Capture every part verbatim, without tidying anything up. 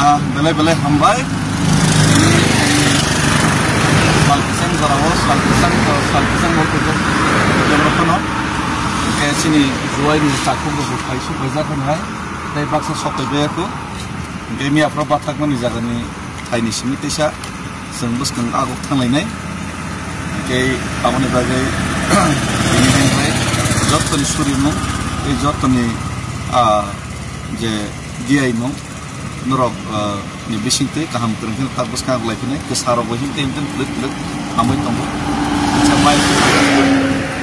Ah, belai belai hambai. Salkisang jorao, salkisang, salkisang bo kujak jemro kono. Ke sini juai ni chakhu bo phai su phai jak hai. Tei baksa sok tei be ko. Ke mi afro bathak mani jaga ni thai ni simi tesa. Chwng bwskang agok thanglainai. Tei aboni bagwi tini hai jottoni surimung, tei jottoni, ah, je diyaimung, norok, ah, ni bisingtwi kaham kwrwng khe tak bwskang agok lai phinai, kwsa rok bo him tei him tei phwlwk phwlwk hamwi tongo. Kisa bai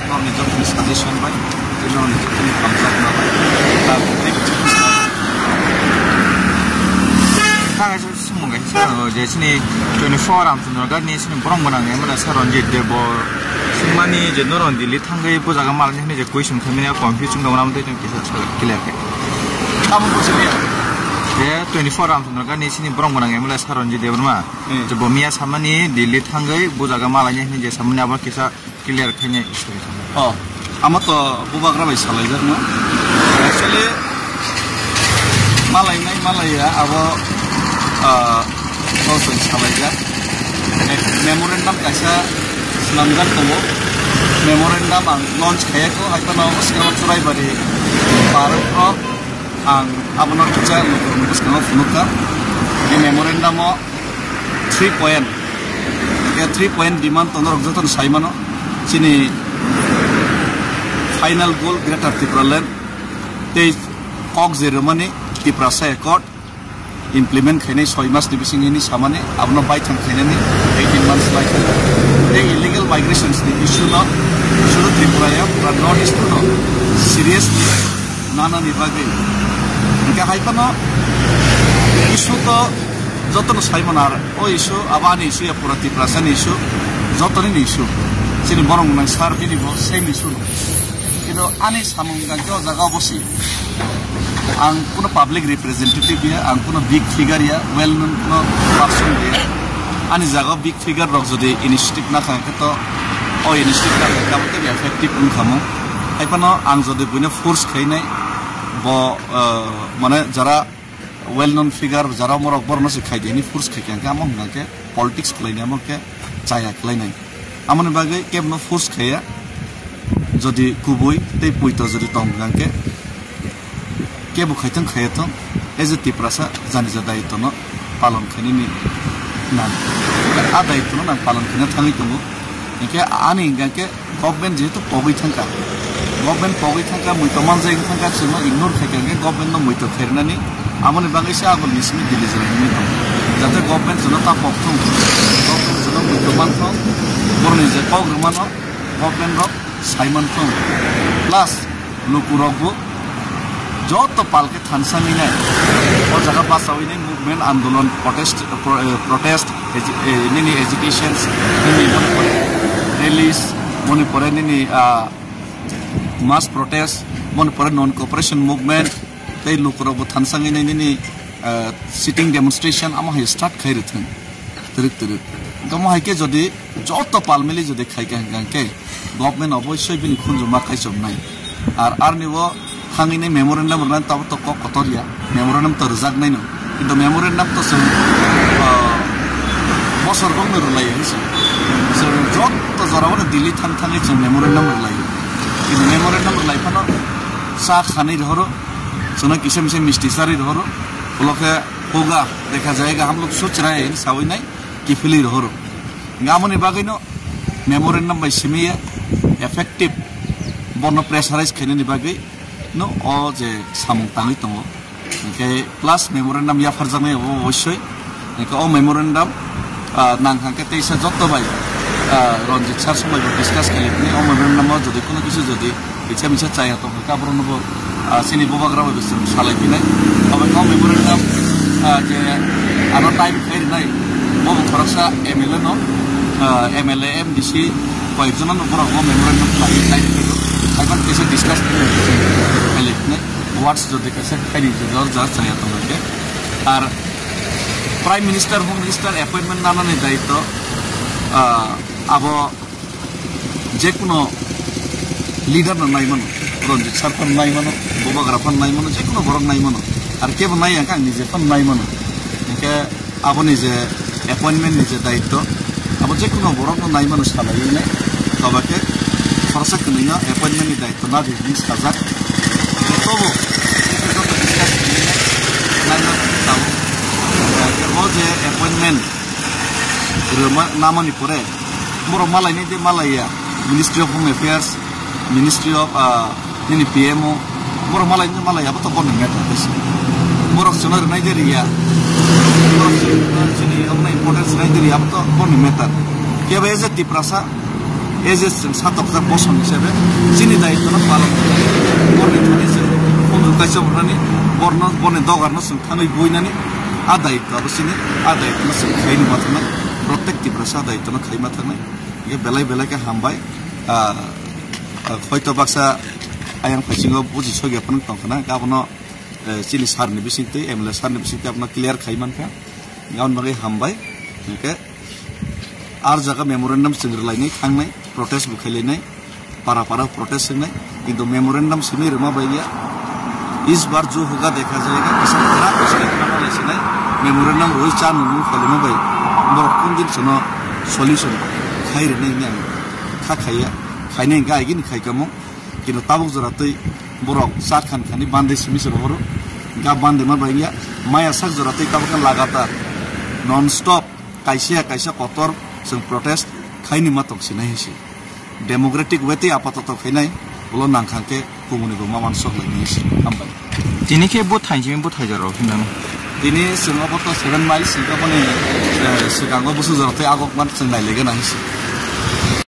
norokni jottoni suggestion bai, tei norokni jottoni hamjakma bai, tak tei Sumung kaisa, o je sini twenty-four Ramchandra Ghat ni sini borok gwnang M L A sa Ranjit Deb bo swngmani je norok Delhi thangwi bujaga malni hwnwi je question khaimani, confuse wng tongmani, amtwi tong kisa sa clear khe. Tamo bo sini. Je twenty-four Ramchandra Ghat ni sini borok gwnang M L A sa Ranjit Debbarma. Hmm. Je bo miya samani Delhi thangwi bujaga malni hwnwi je samani abo kisa clear khainai. Oh, amo to bubagra bai salaijakno. Actually, malainai malaiya abo, ah, kosong salaijak. Ek memorandum kaisa swnamjak tongo. Memorandum ang launch khaiya kho, hai phano swkang Churaibari park rok ang abono kicha lukurokni bwskango phunukha. Bini memorandum o three point, three point demand tono rok jotono sai mano. Chini final goal Greater Tipraland tei kok je rwmani Tiprasa Accord implement khainai soi mas ni bising hini samani abono baithang khainani eighteen months lai kha. Tei illegal migrations ni issue no sudu Tripura ya pura North East no seriously nanani bagwi. Hingke hai phano issue to jotono sai mano ar o issue abo ani issue ya pura Tiprasa ni issue, jotoni ni issue. Chini borok nang sar bini bo same issue no. Kintu ani samung jang o jaga bo si. Ang kuno public representative ya, ang kuno big figure ya, well known kuno person ya. Ani jaga o big figure rok jodi initiative na kha khe to o initiative na kha khe effective wng kha mo. Hai phano ang jodi buino force khainai bo, eh, mane jara well known figure jara morok borokno se khai di hini force khai khe amo hwnka khe politics khlai ni amo khe chaya khlai nai. Amoni bagwi kebno force khaiya, jodi kubui tei puito jodi tong hwnka khe kebo khaithang khaiya thong, as a Tiprasa janija daitwno palon khainani nang. A daitwno nang palon khaina thangwi tongo. Hinkhe ani hwnka khe government jehetu pogwi thangkha, government pogwi thangkha, muito manjak wng thangkha, chwngno ignore khaikha hinkhe government no muito khairwnani, amoni bagwi se agoni simi Delhi jora hinwi tongo. Jate government chwngno ta pok thung, government chwngno muito man thung, boroni je kok rwmano government rok sai man thung. Plus lukurokbo joto palke thansa ninai, o jaga bachawi nai movement, andolon, protest, pro-, eh, protest, agi-, eh, nini agitations, nini moni pore rallies, moni pore nini, ah, mass protest, moni pore non cooperation movement, tei lukurokbo thansa ninai nini, ah, sitting demonstration amo hai start khai rwthwng. Twrwk twrwk. Tamo hai khe jodi joto palmili jodi khai kha hwnkha hwnkhe government oboisoi bini khunju ma kaichomnai. Ar arni o thangwi nai memorandum rwnai tabo to kok kotor ya. Memorandum to rwjaknai no. Kintu memorandum to chwng, ah, bosor bokno rwlai ya hinwi chwng. Chwng joto jora o no Delhi thang thangwi chwng memorandum rwlai. Kintu memorandum rwlai phano cha khanwi rohoro. Chwngno kisa misa misti charwi rohoro. Ulo khe hoga dekha jayega hum log soch rahe hain hinwi sawi nai. Kiphilwi rohoro. Hingke amoni bagwino memorandum bai simi ya effective borno pressurize khainani bagwi no o je samung tangwi tongo. Hingke plus memorandum yapharjaknai obo obossoi. Hingke o memorandum, ah, nang hangke teisa jotto bai, ah, Ranjit sir song bai bo discuss khailai phini o memorandum o jodi kono kisu jodi Kisa misa chaya tong kha, borok no bo, ah, chini bubagra bai bo chwng salai phinai. Abo no memorandum, ah, je ano time khlai rwnai, bo bo khoroksa M L A no, ah, M L A, M D C, koyek jona no borok bo memorandum khlai, khlai rwnai. Haiban kisa discuss khlai rwnai, khlai rwnai. Words jodi kaisa khairi jodi or ja chaya tong kha. Ar Prime Minister, Home Minister appointment nanani daitw, ah, abo jekuno leader no nai mano, Ranjit sir phano nai mano, bubagra phano nai mano, jekuno borok nai mano, ar kebo nai ya khe ang nije phano nai mano. Khe aboni je appointment ni je daityo, abo je kuno borok no nai mano salai nai, toba khe khoroksa kwnwi no appointment ni daityo na di hinwi sajak. Tobo joto discuss kwnwi nai mano tao. Khe o je appointment rwma namani pore borok malai nai de malai ya, Ministry of Home Affairs, Ministry of, ah, nini P M O, borok malai nai malai ya, abo to borni matter tei se. Borok chwngno rwnai de riya. Borok chini omo importance nai de riya, abo to borni matter. Kebo as a Tiprasa, as a chwng satokjak bosong hisabe chini daityo no palon khlai. Borni thani chwng khunju kaisa bornani, borno, borni dogar no chwng thangwi buinani, a daityo abo chini, a daityo no chwng khaini ma thangnai. Protect Tiprasa a daityo no khaima thangnai. Ye belai belai khe hambai. Ah, ah, hoito baksa ayang phaisingo buji sogya phano tongkhana, abono, eh, chini sir ni bisingtwi, M L A sir ni bisingtwi abono clear khai mankha. Aboni bagwi hambai. Hwnkhe ar jaga memorandum chwng rwlainai thangnai, protest bo khailainai, para para protest wngnai, kintu memorandum simi rwma bai ya. Is bar jo hoga dekha jayega, kisa khara kisa khara lai sinai, memorandum rwi cha nungmung khailima bai, borok kung din sono solution khai rwnai hwnwi ang kha khaiya, khainai hwnkhe aigini khaikamo, kintu tabuk jora twi borok cha khan khani bande simi se rohoro, ga bande ma bai ya, maya sak jora twi tabuk lagatar non stop kaisa kaisa kotor chwng protest khaini ma tong sinai hinsi. Democratic way tei apatoto khainai, ulo nangkhang khe kumuni bo ma mansok lai hinsi. Hambai. Tini khe bo thainsi bo thaijak rok hinang. Tini chwng obo to seven miles hwnkhe boni, eh, swkango busu jora tei agok man chwng nai legena hinsi.